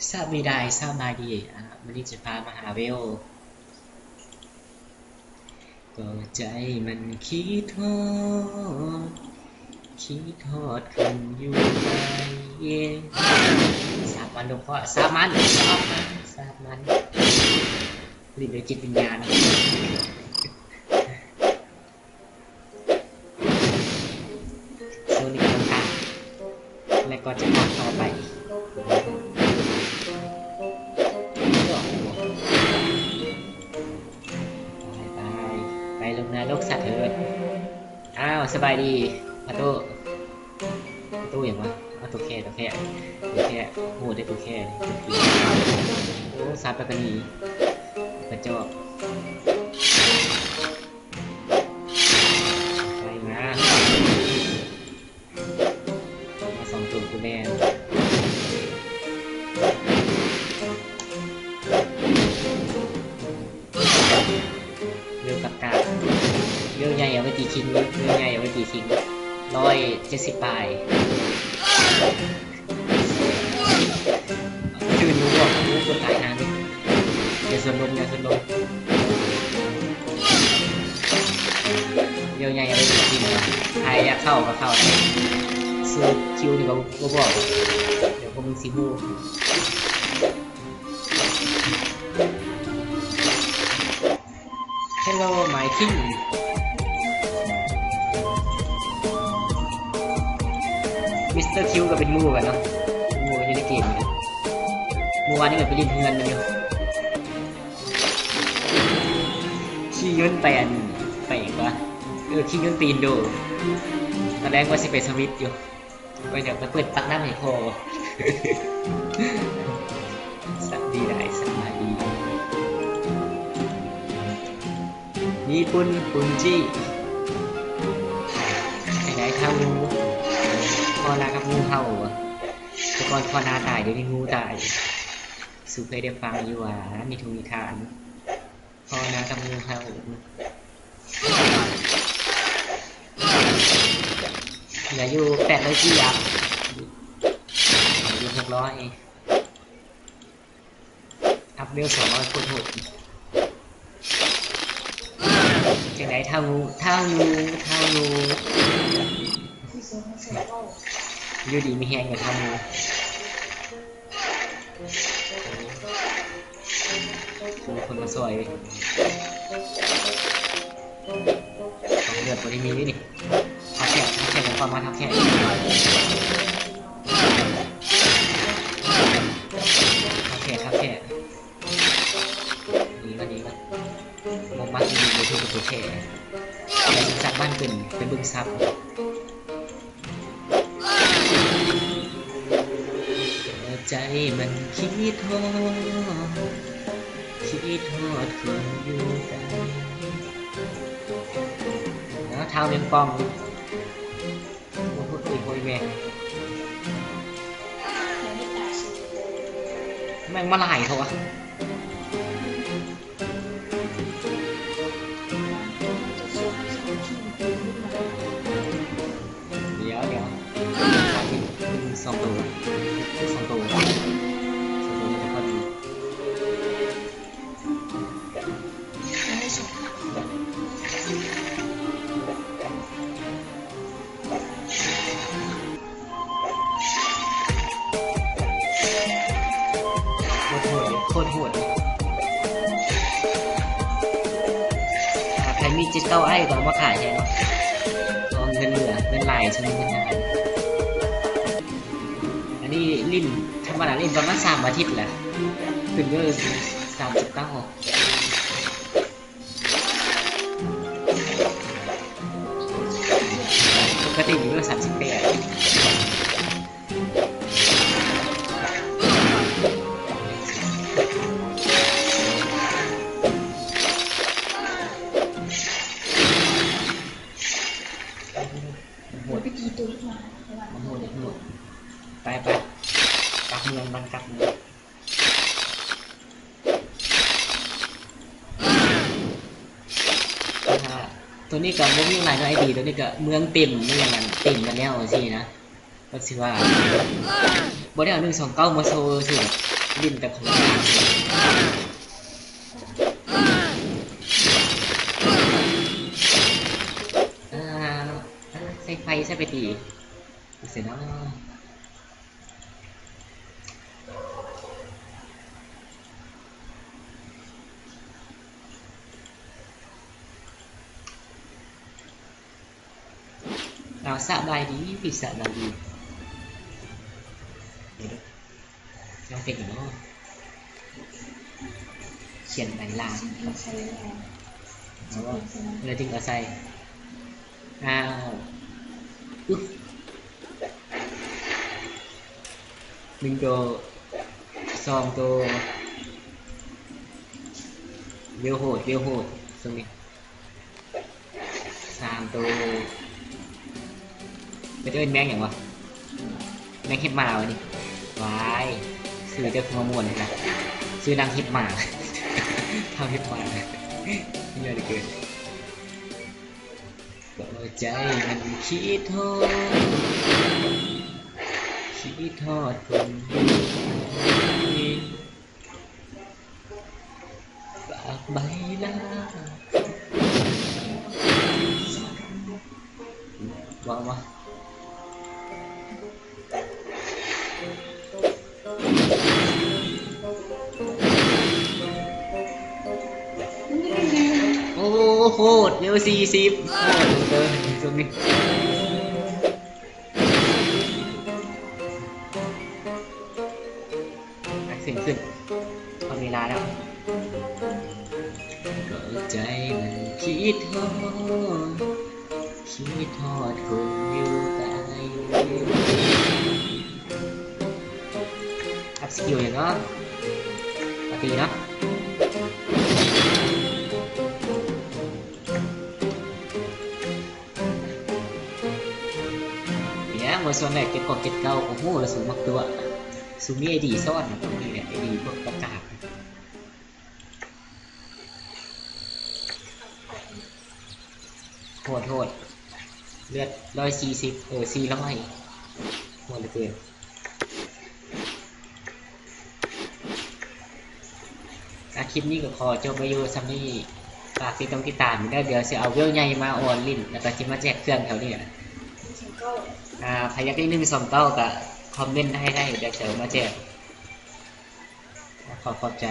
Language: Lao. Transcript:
ສະບາຍດີ ສະບາຍດີ ອາ ມື້ນີ້ຈະພາມາຫາເວວ ກໍໃຈມັນຄິດຮອດ ຄິດຮອດຄົນຢູ່ໄກ ສາບມັນ ລູກພໍ່ ສາບມັນ ສາບມັນ ສາບມັນ ຫຼິ້ນໂດຍຈິດວິນຍານ. ໂຊນນີ້ກຳລັງກາງ ແລະກໍຈະກາງຕໍ່ໄປ. ໄປໆ ໄປລົງນະລົກຊະເທີດ. ອ້າວ ສະບາຍດີ ພະໂຕ ໂຕຫຍັງວະ? ເອົາໂຕແຄ່ ໂຕແຄ່ ໂຕແຄ່ ໂຫດເດ້ໂຕແຄ່ນີ້. ໂອ້ ສາບປາກກະນີ ກະຈອກ. ໄປມາ ມາສອງໂຕກູແມ່ນ. ເວວກັບກາ ເວວໃຫຍ່ເອົາໄວ້ຕີຄິງ ເວວໃຫຍ່ເອົາໄວ້ຕີຄິງ ຮ້ອຍເຈັດສິບປາຍ. ຕື່ນຢູ່ບໍ່? ໂອ້ ຕົວຕາຍຫານີ້ ຢ່າຊົນລົມ ຢ່າຊົນລົມ. ເວວໃຫຍ່ເອົາໄວ້ຕີຄິງ ໃຜຢາກເຂົ້າກໍເຂົ້າໄດ້ ຊື່ຄິວນີ້ກໍບໍ່ບອກ ດຽວພວກມຶງຊິຮູ້. Hello my king. ມິສເຕີຄິວກໍເປັນໝູ່ກັນເນາະ ເປັນໝູ່ກັນຢູ່ໃນເກມນີ້. ມື້ວານນີ້ກໍໄປຫຼິ້ນເຮືອນມັນຢູ່ ຂີ່ຍົນໄປອັນ ໄປຫຍັງວະ ເອີ ຂີ່ຍົນໄປອິນໂດ ຕອນແລກວ່າຊິໄປສະວິດຢູ່. ໄປດຽວໄປເປີດປາກນ້ຳໃຫ້ພໍ່. ສະບາຍດີ ສະບາຍດີ ຍີ່ປຸ່ນປຸນຈີ້. ຈັ່ງໃດທ້າວງູ ພໍ່ນາກັບງູເຫົ່າ. ແຕ່ກ່ອນພໍ່ນາຕາຍ ດຽວນີ້ງູຕາຍ. ສູເຄີຍໄດ້ຟັງຢູ່ວ່າ ນິທານ ພໍ່ນາກັບງູເຫົ່າ. ເຫຼືອຢູ່ແປດຮ້ອຍກີບ ເຫຼືອຢູ່ຫົກຮ້ອຍ ອັບເວວສອງຮ້ອຍ ໂຄດໂຫດ. ຈັ່ງໃດທ້າວງູ ທ້າວງູ ທ້າວງູ ຢູ່ດີມີແຮງເດີທ້າວງູ. ໂອ້ ມີຄົນມາຊ່ອຍ ເລືອດບໍ່ໄດ້ມີເດ້ນີ້. ທັບແຂກ ທັບແຂກ ຄວາມມາທັບແຂກ ທັບແຂກ ທັບແຂກ. ດີລະ ດີລະ ບໍ່ມັກອີ່ຫຼີ ບໍ່ຖືກກັບຕົວແທ້. ແຕ່ສັກບ້ານເປັນ ໄປເບິ່ງສັກ. ໃຈມັນຄິດຮອດ ຄິດຮອດຄົນຢູ່ໄກ. ແລ້ວທ້າວແມງປ່ອງ ໂອ້ໂຫ ໂອ້ຍແມ່ ແມ່ງມາຫຼາຍເທາະວະ. ດຽວ ດຽວ ສອງໂຕ ສອງໂຕ ສອງໂຕ ໜ້າຈະພໍດີ. ໂຄດໂຫດເດ້ ໂຄດໂຫດ. ຖ້າໃຜມີເຈັດເກົ້າໄອກໍເອົາມາຂາຍແທນເນາະ ເພາະວ່າເງິນເຫຼືອ ເງິນຫຼາຍຊ່ວງນີ້ເງິນຫາຍ. ອັນນີ້ຫຼິ້ນທຳມະດາ ຫຼິ້ນປະມານສາມອາທິດແລ້ວ ຂຶ້ນເລີຍສາມສິບເກົ້າ. ປົກກະຕິຢູ່ສາມສິບແປດ. ໂຫດ ໂຫດ ໂຫດ. ໄປ ໄປ ກັບເມືອງ ມັນກັບເມືອງ. ໂຕນີ້ກໍບໍ່ມີຫຍັງຫຼາຍເນາະ ໄອດີ ໂຕນີ້ກໍເມືອງເຕັມ ມີຫຍັງອັນເຕັມກັນແລ້ວຈັ່ງຊີ້ນະ ກໍຊິວ່າບໍ່ໄດ້ເອົາໜຶ່ງສອງເກົ້າມາໂຊຊື່. ຫຼິ້ນແຕ່ຂອງ ອ່າ ໃຊ້ໄຟໃຊ້ໄປຕີ ເສຍເນາະ. ເອົາ ສະບາຍດີ ສະບາຍດີ ເດີ ຍັງເປັນຢູ່ເນາະ ຂຽນໃບລາ ເອົາ ແລ້ວຈຶ່ງເອົາໃສ່ ອ້າວ ອຶບ ໜຶ່ງໂຕ ສອງໂຕ ເວວໂຫດ ເວວໂຫດ ຊ່ວງນີ້ ສາມໂຕ ເຂົາເອີ້ນແມງຫຍັງວະ? ແມງເຫັບໝາວະນີ້ ວ້າຍ ຊື່ເຈົ້າຄືມາມ່ວນແທ້ນະ ຊື່ນາງເຫັບໝາ ທ້າວເຫັບໝາ ເຫື່ອເຫຼືອເກີນ. ກໍໃຈມັນຄິດຮອດ ຄິດຮອດຄົນດີ ຝາກໃບລາ ວ່າ ວ່າ ໂອ້ ໂຫດ ເລເວລສີ່ສິບ ໂຫດເກີນຊ່ວງນີ້ ຂຶ້ນ ຂຶ້ນ ຮອດເວລາແລ້ວ ກໍໃຈມັນຄິດຮອດ ຄິດຮອດຄົນຢູ່ໄກ ອັບສະກິວຫຍັງເນາະ ປາຕີເນາະ ເປັນຫຍັງວ່າຊ່ວງແລກເຈັດເກົ້າ ເຈັດເກົ້າ ໂອ້ໂຫ ລະສູງມັກຕົວະ ສູງມີໄອດີສອນ ຕ້ອງມີແຫຼະ ໄອດີພວກປະກາດ ໂຫດ ໂຫດ ເລືອດຮ້ອຍສີ່ສິບ ເອີ ສີ່ຮ້ອຍ ໂຫດເຫຼືອເກີນ. ອ່າ ຄລິບນີ້ກໍຂໍຈົບໄວ້ຢູ່ສ່ຳນີ້ ຝາກຕິດຕາມຕິດຕາມເດີ ດຽວຊິເອົາເວວໃຫຍ່ມາອອນຫຼິ້ນ ແລ້ວກໍຊິມາແຈກເຄື່ອງແຖວນີ້ແຫຼະ ອ່າ ໃຜຢາກໄດ້ໜຶ່ງສອງເກົ້າກໍຄອມເມັນໃຫ້ໄດ້ ດຽວຊິເອົາມາແຈກ ຂໍຂອບໃຈ.